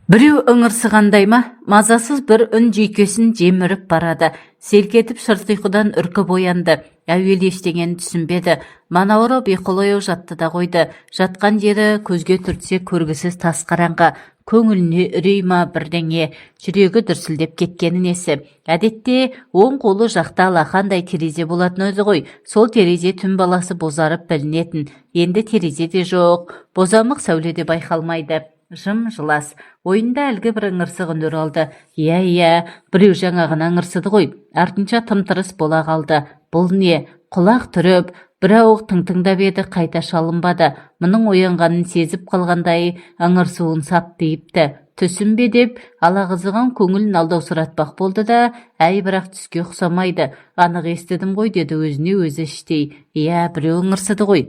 Біреу ыңырсығандай ма, мазасыз бір үн жүйкесін жеміріп барады. Селк етіп, шырт ұйқыдан үркіп оянды. Әуелі ештеңені түсінбеді. Манаурап, ұйқылы-ояу жатты да қойды. Жатқан жері көзге түртсе көргісіз тас қараңғы. Көңіліне үрей ма, бірдеңе, жүрегі дүрсілдеп кеткені несі? Әдетте оң қолы жақта алақандай терезе болатын еді ғой. Сол терезе түн баласы бозарып білінетін. Енді терезе де жоқ, бозамық сәуле де байқалмайды. Жым-жылас. Ойында әлгі бір ыңырсық үн оралды. Иә, біреу жаңа ғана ыңырсыды ғой. Артынша тым-тырыс бола қалды. Бұл не? Құлақ түріп, бір ауық тың-тыңдап еді, қайта шалынбады. Мұның оянғанын сезіп қалғандай, ыңырсуын сап тыйыпты. Түсім бе деп алағызыған көңілін алдаусыратпақ болды да, әй, бірақ түске ұқсамайды. Анық естідім ғой, деді өзіне өзі іштей. Иә, біреу ыңырсыды ғой.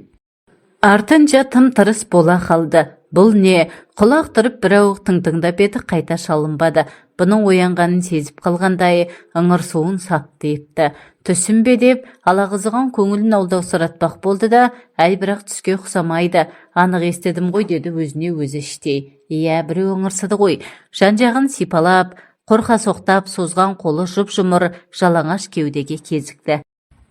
Артынша тым-тырыс бола қалды. Бұл не? Құлақ түріп, бір ауық тың-тыңдап еді, қайта шалынбады. Бұның оянғанын сезіп қалғандай, ыңырсуын сап тыйыпты. Түсім бе деп алағызыған көңілін алдаусыратпақ болды да, әй, бірақ түске ұқсамайды. Анық естідім ғой, деді өзіне өзі іштей. Иә, біреу ыңырсыды ғой. Жан-жағын сипалап, қорқасоқтап созған қолы жұп-жұмыр жалаңаш кеудеге кезікті.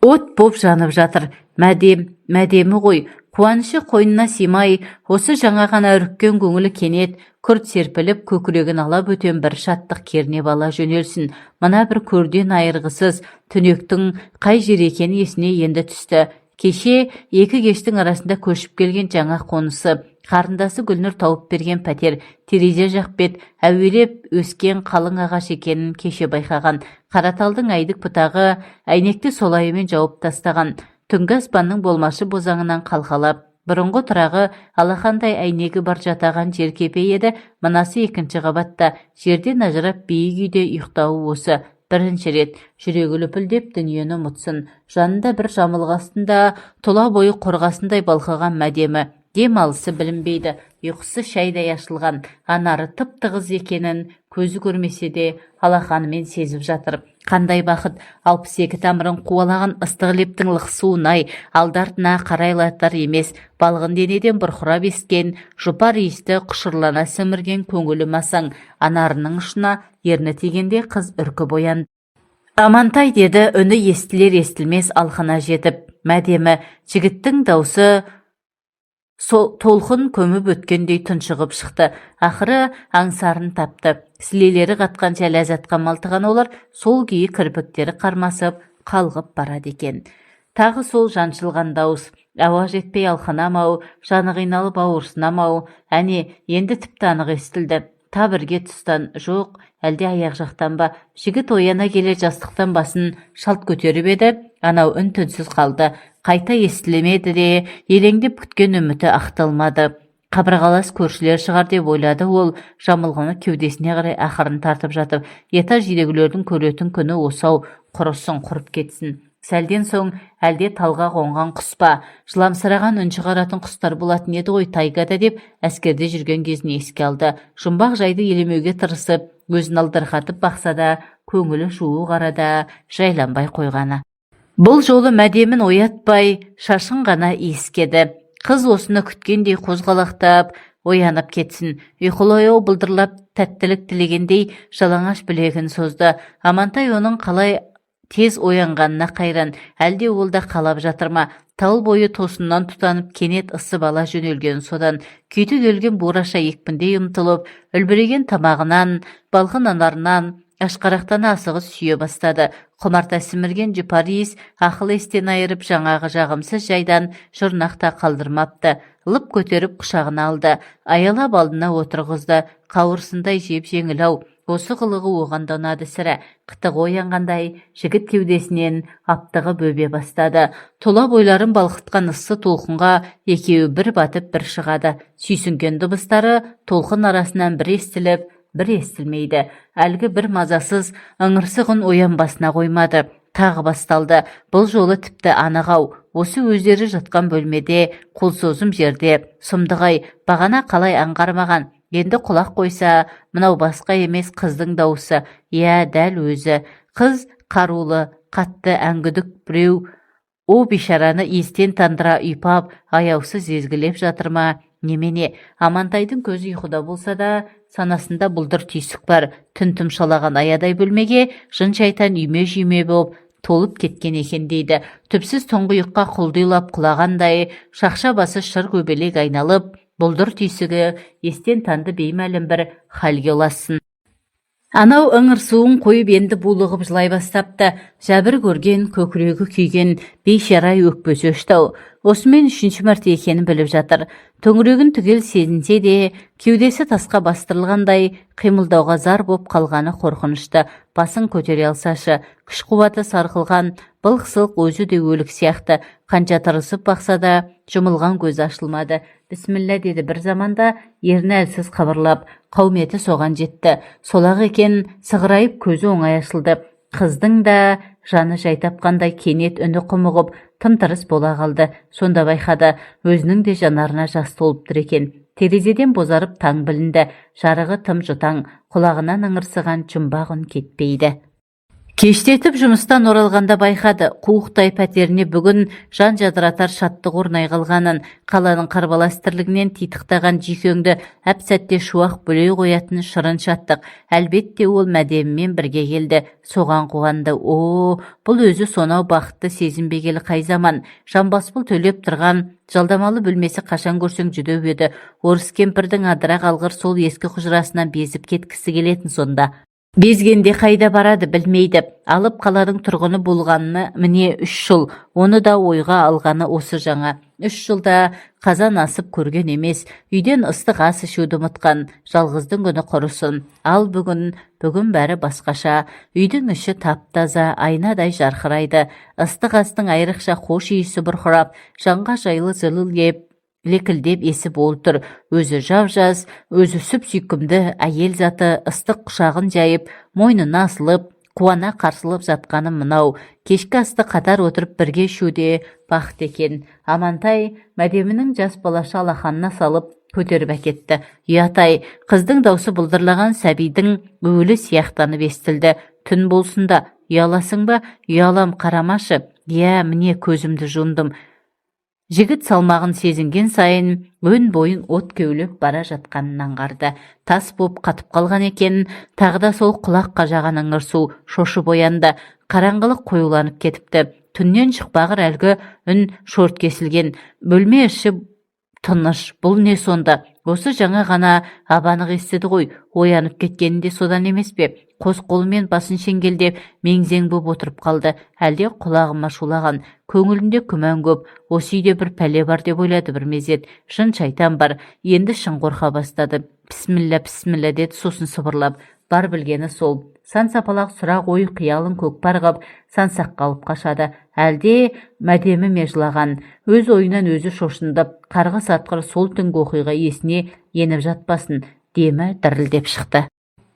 От боп жанып жатыр. Мәдем, Мәдемі ғой. Қуанышы қойнына сыймай, осы жаңа ғана үріккен көңілі кенет күрт серпіліп, көкірегін ала бөтен бір шаттық кернеп ала жөнелсін. Мына бір көрден айырғысыз түнектің қай жер екені есіне енді түсті. Кеше екі кештің арасында көшіп келген жаңа қонысы, қарындасы Гүлнұр тауып берген пәтер. Терезе жақ бет әуелеп өскен қалың ағаш екенін кеше байқаған. Қараталдың әйдік бұтағы әйнекті солайымен жауып тастаған. Түнгі аспанның болмашы бозаңынан қалқалап. Бұрынғы тұрағы алақандай әйнегі бар жатаған жер кепе еді, мынасы екінші қабатта, жерден ажырап, биік үйде ұйықтауы осы бірінші рет. Жүрегі лүпілдеп, дүниені ұмытсын. Жанында бір жамылғы астында тұла бойы қорғасындай балқыған Мәдемі. Дем алысы білінбейді, ұйқысы шайдай ашылған. Анары тып-тығыз екенін көзі көрмесе де, алақанымен сезіп жатыр. Қандай бақыт! 62 тамырын қуалаған ыстық лептің лықсуын-ай! Алды-артына қарайлатар емес. Балғын денеден бұрқырап ескен жұпар иісті құшырлана сімірген көңілі масаң. Анарының ұшына ерні тигенде қыз үркіп оянды. «Амантай!» – деді үні естілер естілмес алқына жетіп. Мәдемі. Жігіттің даусы толқын көміп өткендей тұншығып шықты. Ақыры аңсарын тапты. Сілелері қатқанша ләззатқа малтыған олар сол күйі кірпіктері қармасып, қалғып барады екен. Тағы сол жаншылған дауыс. Ауа жетпей алқынам-ау, жаны қиналып ауырсынам-ау. Әне, енді тіпті анық естілді. Тап ірге тұстан, жоқ, әлде аяқ жақтан ба? Жігіт ояна келе жастықтан басын шалт көтеріп еді, анау үн түнсіз қалды. Қайта естілмеді де, елеңдеп күткен үміті ақталмады. Қабырғалас көршілер шығар деп ойлады ол, жамылғыны кеудесіне қарай ақырын тартып жатып. Этаж үйдегілердің көретін күні осы-ау, құрысын, құрып кетсін. Сәлден соң, әлде талға қонған құс па? Жыламсыраған үн шығаратын құстар болатын еді ғой тайгада, деп әскерде жүрген кезін еске алды. Жұмбақ жайды елемеуге тырысып, өзін алдарқатып бақса да, көңілі жуық арада жайланбай қойғаны. Бұл жолы Мәдемін оятпай, шашын ғана иіскеді. Қыз осыны күткендей қозғалақтап оянып кетсін. Ұйқылы-ояу былдырлап, тәттілік тілегендей жалаңаш білегін созды. Амантай оның қалай тез оянғанына қайран. Әлде ол да қалап жатыр ма? Тал бойы тосыннан тұтанып, кенет ысып ала жөнелген содан. Күйті келген бураша екпіндей ұмтылып, үлбіреген тамағынан, балғын анарынан ашқарақтана асығыс сүйе бастады. Құмарта сімірген жұпар иіс ақыл естен айырып, жаңағы жағымсыз жайдан жұрнақ та қалдырмапты. Лып көтеріп құшағына алды, аялап алдына отырғызды. Қауырсындай жеп-жеңіл-ау. Осы қылығы оған да ұнады сірә. Қытығы оянғандай, жігіт кеудесінен аптығып өбе бастады. Тұла бойларын балқытқан ыссы толқынға екеуі бір батып, бір шығады. Сүйсінген дыбыстары толқын арасынан бір естіліп, бір естілмейді. Әлгі бір мазасыз ыңырсық үн оянбасына қоймады. Тағы басталды. Бұл жолы тіпті анық-ау. Осы өздері жатқан бөлмеде, қол созым жерде. Сұмдық-ай, бағана қалай аңғармаған? Енді құлақ қойса, мынау басқа емес, қыздың дауысы. Иә, дәл өзі. Қыз қарулы, қатты әңгүдік біреу о бейшараны естен тандыра ұйпап, аяусыз езгілеп жатыр ма? Немене, Амантайдың көзі ұйқыда болса да, санасында бұлдыр түйсік бар. Түн тұмшалаған аядай бөлмеге жын-шайтан үйме-жүйме боп толып кеткен екен дейді. Түпсіз тұңғиыққа құлдилап құлағандай, шақша басы шыр көбелек айналып, бұлдыр түйсігі естен танды, беймәлім бір халге ұлассын. Анау ыңырсуын қойып, енді булығып жылай бастапты. Жәбір көрген, көкірегі күйген бейшара, өкпесі өшті-ау. Осымен үшінші мәрте екенін біліп жатыр. Төңірегін түгел сезінсе де, кеудесі тасқа бастырылғандай, қимылдауға зар боп қалғаны қорқынышты. Басын көтере алсашы. Күш-қуаты сарқылған, былқ-сылқ, өзі де өлік сияқты. Қанша тырысып бақса да, жұмылған көзі ашылмады. «Бісміллә», – деді бір заманда ерні әлсіз қыбырлап. Қауметі соған жетті. Сол-ақ екен, сығырайып көзі оңай ашылды. Қыздың да жаны жай тапқандай, кенет үні құмығып, тым-тырыс бола қалды. Сонда байқады, өзінің де жанарына жас толып тұр екен. Терезеден бозарып таң білінді. Жарығы тым жұтаң, құлағынан ыңырсыған жұмбақ үн кетпейді. Кештетіп жұмыстан оралғанда байқады, қуықтай пәтеріне бүгін жан жадыратар шаттық орнай қалғанын. Қаланың қарбалас тірлігінен титықтаған жүйкеңді әп-сәтте шуақ бөлей қоятын шырын шаттық. Әлбетте, ол Мәдемімен бірге келді. Соған қуанды. О, бұл өзі сонау бақытты сезінбегелі қай заман? Жамбаспұл төлеп тұрған жалдамалы бөлмесі қашан көрсең жүдеу еді. Орыс кемпірдің адыра қалғыр сол ескі құжырасынан безіп кеткісі келетін сонда. Безгенде қайда барады, білмейді. Алып қаланың тұрғыны болғанына міне 3 жыл. Оны да ойға алғаны осы жаңа. 3 жылда қазан асып көрген емес. Үйден ыстық ас ішуді ұмытқан. Жалғыздың күні құрысын. Ал бүгін, бүгін бәрі басқаша. Үйдің іші тап-таза, айнадай жарқырайды. Ыстық астың айрықша хош иісі бұрқырап, жанға жайлы жылы леп лекілдеп есіп ол тұр. Өзі жап-жас, өзі сүп-сүйкімді әйел заты ыстық құшағын жайып, мойнына асылып, қуана қарсылап жатқаны мынау. Кешкі асты қатар отырып бірге ішу де бақыт екен. Амантай Мәдемінің жас балаша алақанына салып көтеріп әкетті. «Ұят-ай!» Қыздың даусы былдырлаған сәбидің уілі сияқтанып естілді. «Түн болсын да, ұяласың ба?» «Ұялам, қарамашы». «Иә, міне, көзімді жұмдым». Жігіт салмағын сезінген сайын өн бойын от кеулеп бара жатқанын аңғарды. Тас боп қатып қалған екен. Тағы да сол құлақ қажаған ыңырсу. Шошып оянды. Қараңғылық қоюланып кетіпті. Түннен шықпағыр әлгі үн шорт кесілген. Бөлме іші тыныш. Бұл не сонда? Осы жаңа ғана ап-анық естіді ғой. Оянып кеткені де содан емес пе? Қос қолымен басын шеңгелдеп, мең-зең боп отырып қалды. Әлде құлағыма шулаған? Көңілінде күмән көп. Осы үйде бір пәле бар деп ойлады бір мезет. Жын шайтан бар. Енді шын қорқа бастады. «Пісміллә, пісміллә», – деді сосын сыбырлап. Бар білгені сол. Сан сапалақ сұрақ ой қиялын көкпар қып, сан саққа алып қашады. Әлде Мәдемі ме жылаған? Өз ойынан өзі шошындап, қарғыс атқыр сол түнгі оқиға есіне еніп жатпасын. Демі дірілдеп шықты.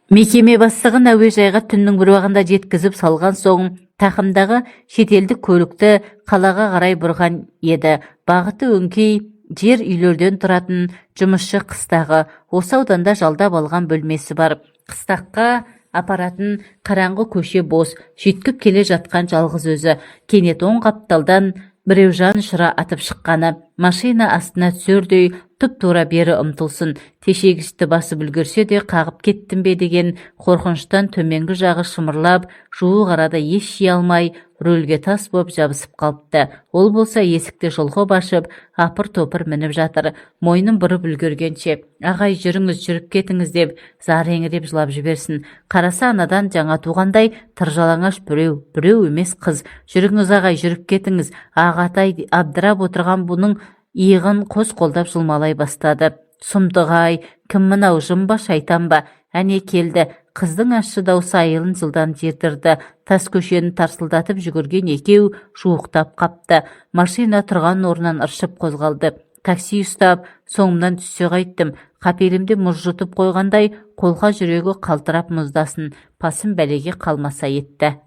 Мекеме бастығын әуежайға түннің бір уағында жеткізіп салған соң, тақымдағы шетелдік көлікті қалаға қарай бұрған еді. Бағыты өңкей жер үйлерден тұратын жұмысшы қыстағы. Осы ауданда жалдап алған бөлмесі бар. Қыстаққа апаратын қараңғы көше бос, жүйткіп келе жатқан жалғыз өзі. Кенет оң қапталдан біреу жан ұшыра атып шыққаны. Машина астына түсердей тұп-тура бері ұмтылсын. Тежегішті басып үлгерсе де, қағып кеттім бе деген қорқыныштан төменгі жағы шымырлап, жуық арада ес жия алмай, рөлге тас боп жабысып қалыпты. Ол болса есікті жұлқып ашып, апыр-топыр мініп жатыр. Мойнын бұрып үлгергенше, «Ағай, жүріңіз, жүріп кетіңіз», – деп зар еңіреп жылап жіберсін. Қараса, анадан жаңа туғандай тыр жалаңаш біреу, біреу емес, қыз. «Жүріңіз, ағай, жүріп кетіңіз, ағатай!» Абдырап отырған бұның иығын қос қолдап жұлмалай бастады. Сұмдық-ай, кім мынау, жын ба, шайтан ба? Әне келді. Қыздың ащы даусы айылын жылдам жидырды. Тас көшені тарсылдатып жүгірген екеу жуықтап қапты. Машина тұрған орнынан ыршып қозғалды. Такси ұстап, соңымнан түссе қайттім. Қапелімде мұз жұтып қойғандай, қолқа жүрегі қалтырап мұздасын. Басым бәлеге қалмаса етті.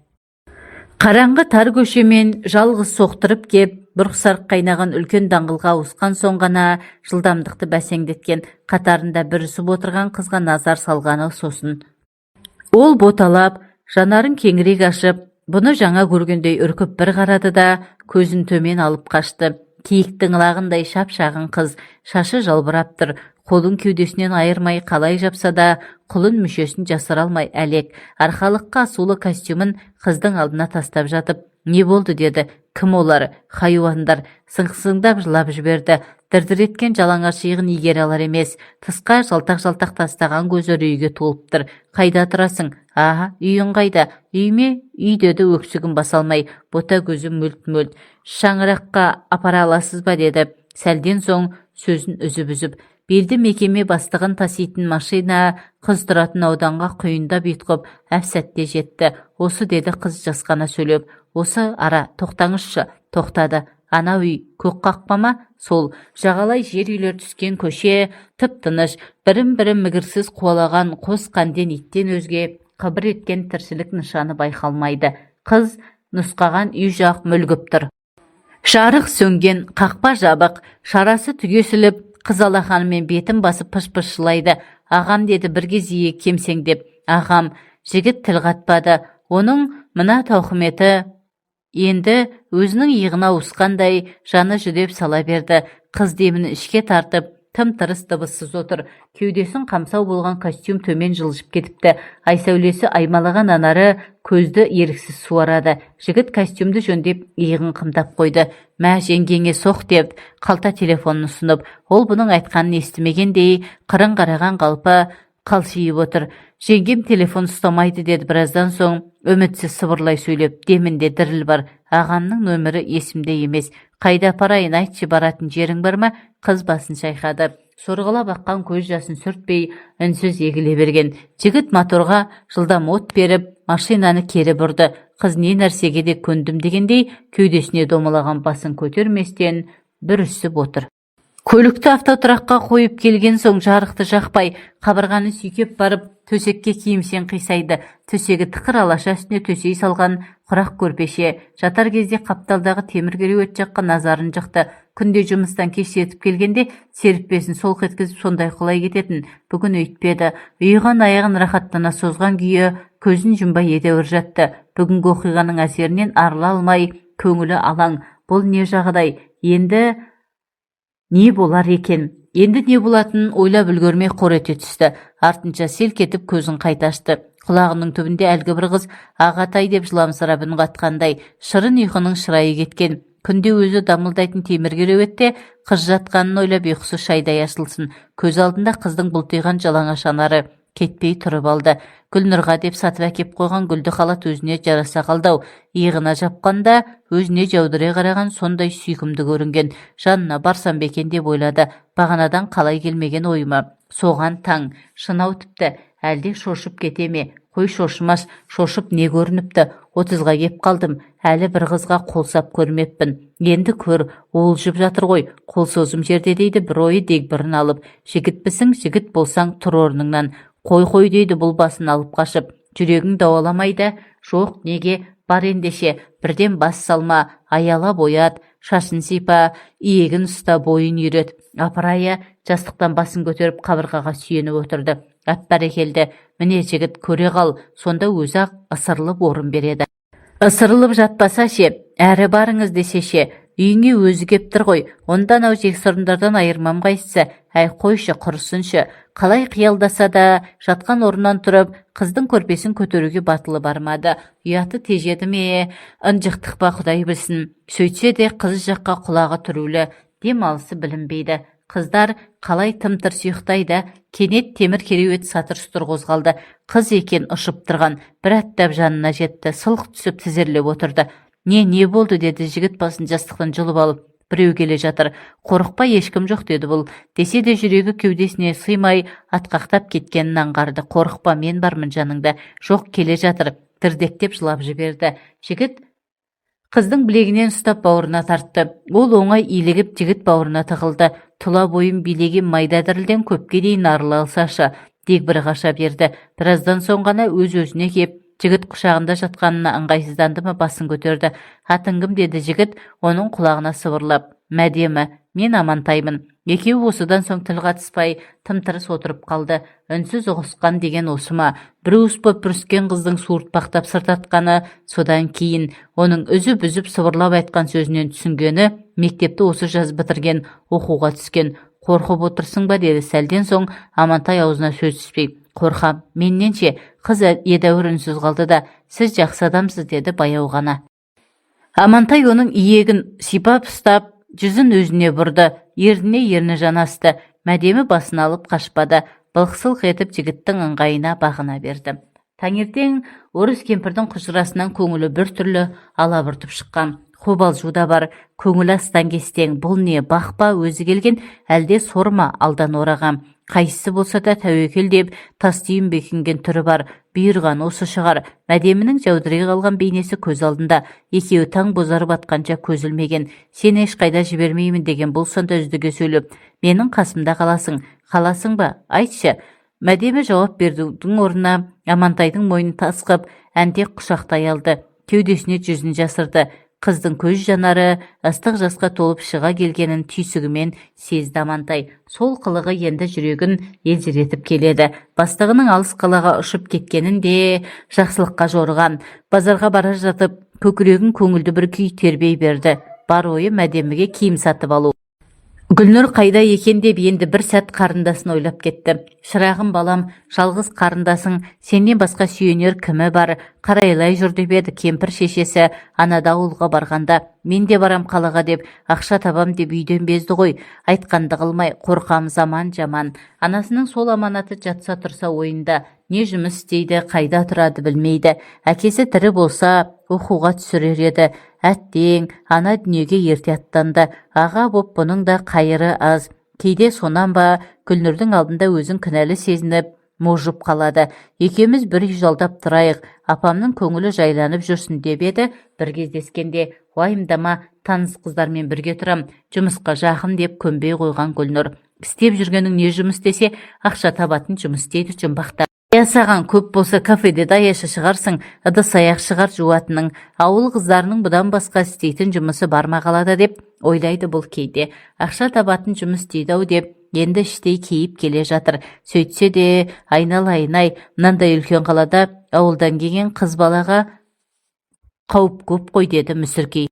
Қараңғы тар көшемен жалғыз соқтырып кеп, бұрқ-сарқ қайнаған үлкен даңғылға ауысқан соң ғана жылдамдықты бәсеңдеткен. Қатарында бүрісіп отырған қызға назар салғаны сосын. Ол боталап, жанарын кеңірек ашып, бұны жаңа көргендей үркіп бір қарады да, көзін төмен алып қашты. Киіктің лағындай шап-шағын қыз, шашы жалбырап тұр. Қолын кеудесінен айырмай қалай жапса да, құлын мүшесін жасыра алмай әлек. Арқалыққа асулы костюмін қыздың алдына тастап жатып, «Не болды?» деді. «Кім олар? Хайуандар!» Сыңсыңдап жылап жіберді. Дір-дір еткен жалаңаш иығын игере алар емес. Тысқа жалтақ-жалтақ тастаған көзі үрейге толып тұр. «Қайда тұрасың? Аға, үйің қайда?» «Үй ме? Үй», – деді өксігін баса алмай, бота көзі мөлт-мөлт. «Шаңыраққа апара аласыз ба?» – деді сәлден соң сөзін үзіп-үзіп. Белді мекеме бастығын таситын машина қыз тұратын ауданға құйындап ұйтқып әп-сәтте жетті. «Осы», – деді қыз жасқана сөйлеп. «Осы ара, тоқтаңызшы». Тоқтады. «Анау үй, көк қақпа ма? Сол». Жағалай жер үйлер түскен көше тып-тыныш. Бірін-бірі мігірсіз қуалаған қос қанден иттен өзге қыбыр еткен тіршілік нышаны байқалмайды. Қыз нұсқаған үй жақ мүлгіп тұр. Жарық сөнген, қақпа жабық. Шарасы түгесіліп, қыз алақанымен бетін басып пыш-пыш жылайды. «Ағам», – деді бір кезде кемсеңдеп. «Ағам». Жігіт тіл қатпады. Оның мына тауқыметі енді өзінің иығына ауысқандай, жаны жүдеп сала берді. Қыз демін ішке тартып, тым-тырыс дыбыссыз отыр. Кеудесін қамсау болған костюм төмен жылжып кетіпті. Ай сәулесі аймалаған анары көзді еріксіз суарады. Жігіт костюмді жөндеп, иығын қымтап қойды. «Мә, жеңгеңе соқ», – деп қалта телефонын ұсынып. Ол бұның айтқанын естімегендей, қырын қараған қалпы қалшиып отыр. «Жеңгем телефон ұстамайды», – деді біраздан соң үмітсіз сыбырлай сөйлеп. Демінде діріл бар. «Ағамның нөмірі есімде емес. Қайда апарайын, айтшы, баратын жерің бар ма?» Қыз басын шайқады. Сорғалап аққан көз жасын сүртпей, үнсіз егіле берген. Жігіт моторға жылдам от беріп, машинаны кері бұрды. Қыз не нәрсеге де көндім дегендей, кеудесіне домалаған басын көтерместен бүрісіп отыр. Көлікті автотұраққа қойып келген соң, жарықты жақпай, қабырғаны сүйкеп барып, төсекке киімшең қисайды. Төсегі тықыр алаша, үстіне төсей салған құрақ көрпеше. Жатар кезде қапталдағы темір кереует жаққа назарын жықты. Күнде жұмыстан кештетіп келгенде серіппесін солқ еткізіп, сондай құлай кететін. Бүгін өйтпеді. Ұйыған аяғын рахаттана созған күйі көзін жұмбай едәуір жатты. Бүгінгі оқиғаның әсерінен арыла алмай, көңілі алаң. Бұл не жағдай? Енді не болар екен? Енді не болатынын ойлап үлгермей, қор ете түсті. Артынша селк етіп көзін қайта ашты. Құлағының түбінде әлгі бір қыз «ағатай» деп жыламсырап үн қатқандай. Шырын ұйқының шырайы кеткен. Күнде өзі дамылдайтын темір кереуетте қыз жатқанын ойлап, ұйқысы шайдай ашылсын. Көз алдында қыздың бұлтиған жалаңаш анары кетпей тұрып алды. Гүлнұрға деп сатып әкеп қойған гүлді халат өзіне жараса қалды-ау. Иығына жапқанда өзіне жаудырай қараған сондай сүйкімді көрінген. Жанына барсам ба екен деп ойлады. Бағанадан қалай келмеген ойыма соған таң шынау тіпті. Әлде шошып кете ме? Қой, шошымас. Шошып не көрініпті? 30-ға кеп қалдым, әлі бір қызға қол сап көрмеппін. Енді көр, уылжып жатыр ғой қол созым жерде, дейді бір ойы дегбірін алып. Жігітпісің, жігіт болсаң, тұр орныңнан. «Қой, қой», – дейді бұл басын алып қашып. «Жүрегің дауаламайды». Жоқ, неге бар ендеше? Бірден бас салма, аялап оят, шашын сипа, иегін ұста, бойын үйрет. Апырай! Жастықтан басын көтеріп, қабырғаға сүйеніп отырды. Әп, бәрекелді! Міне, жігіт, көре қал, сонда өзі-ақ ысырылып орын береді. Ысырылып жатпаса ше? Әрі барыңыз десе ше? Үйіңе өзі кеп тұр ғой. Онда анау жексұрындардан айырмам қайсысы? Әй, қойшы, құрысыншы. Қалай қиялдаса да, жатқан орнынан тұрып, қыздың көрпесін көтеруге батылы бармады. Ұяты тежеді ме, ынжықтық па, құдай білсін. Сөйтсе де, қыз жаққа құлағы түрулі, дем алысы білінбейді. Қыздар қалай тым-тырыс ұйықтайды. Кенет темір кереует сатыр-сұтыр қозғалды. Қыз екен ұшып тұрған. Бір аттап жанына жетті, сылқ түсіп, тізерлеп отырды. «Не, не болды?» – деді жігіт басын жастықтан жұлып алып. «Біреу келе жатыр». «Қорықпа, ешкім жоқ», – деді бұл. Десе де, жүрегі кеудесіне сыймай атқақтап кеткенін аңғарды. «Қорықпа, мен бармын жаныңда». «Жоқ, келе жатыр». Дірдектеп жылап жіберді. Жігіт қыздың білегінен ұстап, бауырына тартты. Ол оңай илігіп, жігіт бауырына тығылды. Тұла бойын билеген майда дірілден көпке дейін арыла алсашы. Дегбірі қаша берді. Біраздан соң ғана өз-өзіне кеп, жігіт құшағында жатқанына ыңғайсызданды ма, басын көтерді. «Атың кім?» – деді жігіт оның құлағына сыбырлап. «Мәдемі». Мен Амантаймын. Екеуі осыдан соң тіл қатыспай, тым-тырыс отырып қалды. Үнсіз ұғысқан деген осы ма? Бір уыс боп бүріскен қыздың суыртпақтап сыр тартқаны, содан кейін оның үзіп-үзіп сыбырлап айтқан сөзінен түсінгені, мектепті осы жаз бітірген, оқуға түскен. Қорқып отырсың ба, деді сәлден соң Амантай аузына сөз түспей. Қорқам. Менен ше? Қыз едәуір үнсіз қалды да, сіз жақсы адамсыз, деді баяу ғана. Амантай оның иегін сипап ұстап, жүзін өзіне бұрды, ерніне ерні жанасты. Мәдемі басын алып қашпады, былқ-сылқ етіп жігіттің ыңғайына бағына берді. Таңертең орыс кемпірдің құжырасынан көңілі біртүрлі алабұртып шыққан. Қобалжу да бар, көңілі астан-кестең. Бұл не, бақ па өзі келген, әлде сор ма алдан ораған? Қайсысы болса да тәуекел деп тас түйін бекінген түрі бар. Бұйырған осы шығар. Мәдемінің жәудірей қалған бейнесі көз алдында. Екеуі таң бозарып атқанша көз ілмеген. Сені ешқайда жібермеймін деген бұл сонда үздіге сөйлеп. Менің қасымда қаласың. Қаласың ба? Айтшы. Мәдемі жауап берудің орнына Амантайдың мойнын тас қып, әнтек құшақтай алды. Кеудесіне жүзін жасырды. Қыздың көз жанары ыстық жасқа толып шыға келгенін түйсігімен сезді Амантай. Сол қылығы енді жүрегін елжіретіп келеді. Бастығының алыс қалаға ұшып кеткенін де жақсылыққа жорыған. Базарға бара жатып, көкірегін көңілді бір күй тербей берді. Бар ойы Мәдеміге киім сатып алу. Гүлнұр қайда екен деп енді бір сәт қарындасын ойлап кетті. Шырағым, балам, жалғыз қарындасың, сенен басқа сүйенер кімі бар, қарайлай жүр деп еді кемпір шешесі анада ауылға барғанда. Мен де барам қалаға деп, ақша табам деп үйден безді ғой. Айтқанды қылмай, қорқам, заман жаман. Анасының сол аманаты жатса тұрса ойында. Не жұмыс істейді, қайда тұрады білмейді. Әкесі тірі болса, оқуға түсірер еді. Әттең, ана дүниеге ерте аттанды. Аға боп бұның да қайыры аз. Кейде сонан ба, Гүлнұрдың алдында өзін кінәлі сезініп, можып қалады. Екеуміз бір үй жалдап тұрайық, апамның көңілі жайланып жүрсін деп еді бір кездескенде. Уайымдама, таныс қыздармен бірге тұрам, жұмысқа жақын деп көнбей қойған Гүлнұр. Істеп жүргенің не жұмыс десе, ақша табатын жұмыс дейді жұмбақтап. Иә, саған көп болса кафеде даяшы шығарсың, ыдыс-аяқ шығар жуатының. Ауыл қыздарының бұдан басқа істейтін жұмысы бар ма қалада деп ойлайды бұл кейде. Ақша табатын жұмыс дейді-ау деп енді іштей кейіп келе жатыр. Сөйтсе де, айналайын-ай, мынандай үлкен қалада ауылдан келген қыз балаға қауіп көп қой, деді мүсіркей.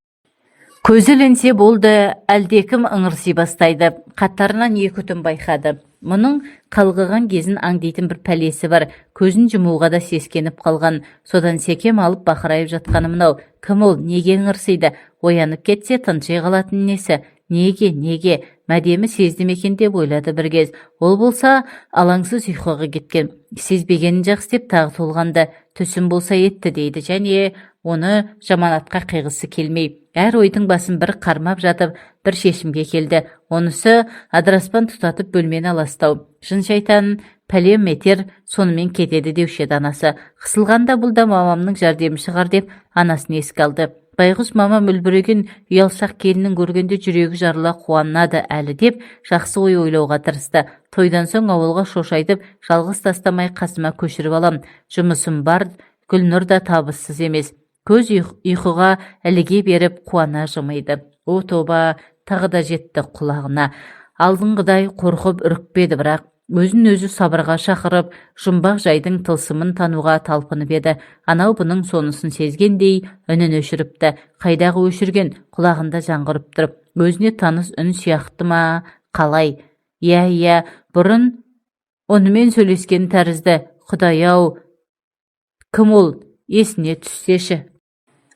Көзі ілінсе болды, әлдекім ыңырси бастайды. Қатарынан екі түн байқады. Мұның қалғыған кезін аңдитын бір пәлесі бар. Көзін жұмуға да сескеніп қалған. Содан секем алып бақырайып жатқаны мынау. Кім ол, неге ыңырсиды? Оянып кетсе, тынши қалатын несі? Неге, неге? Мәдемі сезді ме екен деп ойлады бір кез. Ол болса, алаңсыз ұйқыға кеткен. Сезбегенін жақсы деп тағы толғанды. Түсім болса етті дейді және оны жаманатқа қиғысы келмей. Әр ойдың басын бір қармап жатып, бір шешімге келді. Онысы адыраспан тұтатып бөлмені аластау. Жын-шайтан пәле метер сонымен кетеді деуші еді анасы. Қысылғанда бұл да мамамның жәрдемі шығар деп анасын еске алды. Байғұс мамам үлбіреген ұялшақ келінін көргенде жүрегі жарыла қуанады әлі деп жақсы ой ойлауға тырысты. Тойдан соң ауылға шошайтып, жалғыз тастамай қасыма көшіріп алам. Жұмысым бар, Гүлнұр да табыссыз емес. Көз ұйқыға іліге беріп қуана жымиды. О, тоба, тағы да жетті құлағына. Алдыңғыдай қорқып үрікпеді, бірақ өзін өзі сабырға шақырып, жұмбақ жайдың тылсымын тануға талпынып еді. Анау бұның сонысын сезгендей үнін өшіріпті. Қайдағы өшірген, құлағында жаңғырып тұр. Өзіне таныс үн сияқты ма, қалай? Иә, иә, бұрын онымен сөйлескен тәрізді. Құдай-ау, кім ол? Есіне түссеші.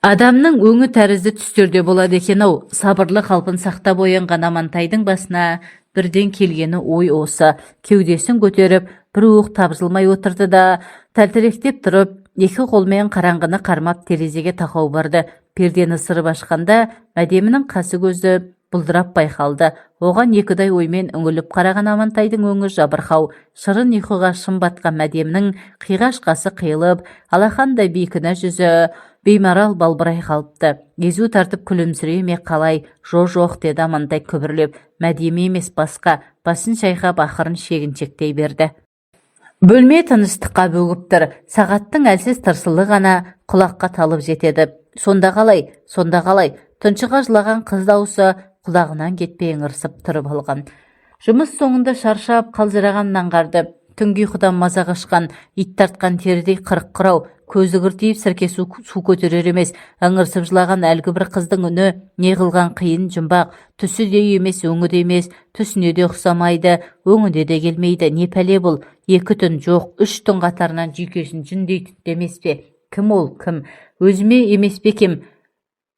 Адамның өңі тәрізді түстерде болады екен-ау. Сабырлы қалпын сақтап оянған Амантайдың басына бірден келгені ой осы. Кеудесін көтеріп, бір уық тапжылмай отырды да, тәлтіректеп тұрып, екі қолмен қараңғыны қармап терезеге тақау барды. Пердені ысырып ашқанда Мәдемінің қасы көзі бұлдырап байқалды. Оған екіұдай оймен үңіліп қараған Амантайдың өңі жабырқау. Шырын ұйқыға шым батқан Мәдемінің қиғаш қасы қиылып, алақандай бейкүнә жүзі беймарал балбырай қалыпты. Езу тартып күлімсірей ме, қалай? Жо, жоқ, деді Амантай күбірлеп. Мәдемі емес, басқа. Басын шайқап, ақырын шегіншектей берді. Бөлме тыныштыққа бөгіп тұр. Сағаттың әлсіз тырсылы ғана құлаққа талып жетеді. Сонда қалай? Сонда қалай? Тұншыға жылаған қыз дауысы құлағынан кетпей ыңырсып тұрып алған. Жұмыс соңында шаршап, қалжырағанын аңғарды. Түнгі ұйқыдан маза қашқан, ит тартқан терідей қырық қырау, көзі кіртиіп, сірке су көтерер емес. Ыңырсып жылаған әлгі бір қыздың үні не қылған қиын жұмбақ. Түсі де емес, өңі де емес, түсіне де ұқсамайды, өңіне де келмейді. Не пәле бұл? 2 түн, жоқ, 3 түн қатарынан жүйкесін жүндей түтті емес пе? Кім ол, кім? Өзіме емес пе кем?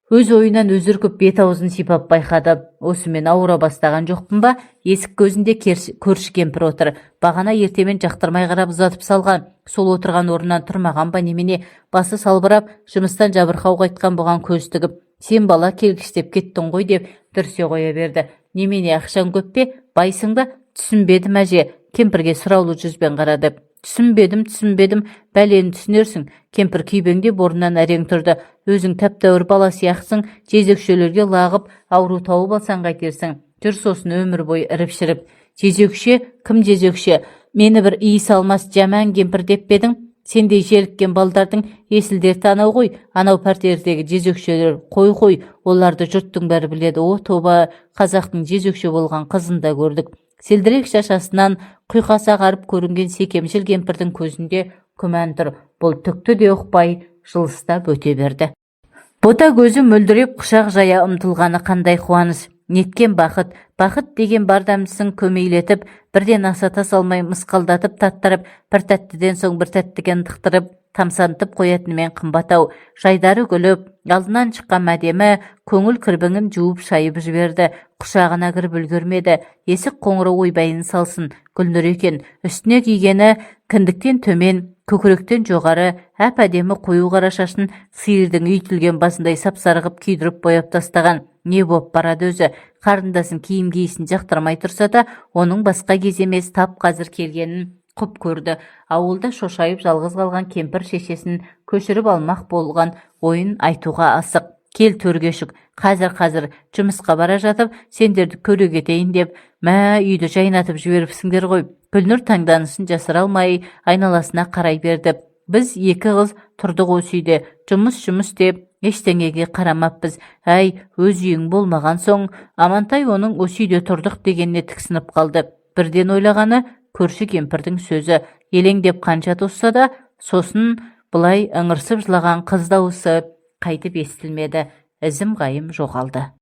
Өз ойынан өзі үркіп, бет аузын сипап байқады. Осымен ауыра бастаған жоқпын ба? Есік көзінде көрші кемпір отыр. Бағана ертемен жақтырмай қарап ұзатып салған. Сол отырған орнынан тұрмаған ба немене? Басы салбырап, жұмыстан жабырқау қайтқан бұған көз тігіп, сен бала келгіштеп кеттің ғой деп дүрсе қоя берді. Немене, ақшаң көп пе? Байсың ба? Түсінбедім, әже. Кемпірге сұраулы жүзбен қарады. Түсінбедім, түсінбедім, бәлені түсінерсің. Кемпір күйбеңдеп орнынан әрең тұрды. Өзің тәп-тәуір бала сияқтысың, жезөкшелерге лағып, ауру тауып алсаң қайтерсің. Жүр сосын өмір бойы іріп-шіріп. Жезөкше, кім жезөкше? Мені бір иіс алмас жаман кемпір деп пе едің? Сендей желіккен балдардың есіл дерті анау ғой, анау пәтердегі жезөкшелер. Қой, қой, оларды жұрттың бәрі біледі. О, тоба, қазақтың жезөкше болған қызын да көрдік. Селдірек шашасынан құйқасы ағарып көрінген секемшіл кемпірдің көзінде күмән тұр. Бұл түкті де ұқпай, жылыстап өте берді. Бота көзі мөлдіреп, құшақ жая ұмтылғаны қандай қуаныш, неткен бақыт. Бақыт деген бар дәмдісін көмейлетіп, бірден асата салмай мысқалдатып таттырып, бір тәттіден соң бір тәттіге ынтықтырып, тамсантып қоятынымен қымбат-ау. Жайдары күліп, алдынан шыққан мәдемі көңіл кірбіңін жуып шайып жіберді. Құшағына кіріп үлгермеді. Есік қоңырау ойбайын салсын, Гүлнұр екен. Үстіне кигені кіндіктен төмен, көкіректен жоғары, әп-әдемі қою қара шашын сиырдың үйтілген басындай сап-сары қып күйдіріп бояп тастаған. Не боп барады өзі? Қарындасын киім киісін жақтырмай тұрса да, оның басқа кез емес, тап қазір келгенін құп көрді. Ауылда шошайып жалғыз қалған кемпір шешесін көшіріп алмақ болған ойын айтуға асық. Кел төрге шық. Қазір, қазір, жұмысқа бара жатып, сендерді көре кетейін деп. Мә, үйді жайнатып жіберіпсіңдер ғой. Гүлнұр таңданысын жасыра алмай айналасына қарай берді. Біз екі қыз тұрдық осы үйде. Жұмыс, жұмыс деп ештеңеге қарамаппыз. Әй, өз үйің болмаған соң. Амантай оның осы үйде тұрдық дегеніне тіксініп қалды. Бірден ойлағаны көрші кемпірдің сөзі. Елеңдеп қанша тосса да, сосын бұлай ыңырсып жылаған қыз дауысы қайтып естілмеді. Ізім-ғайым жоғалды.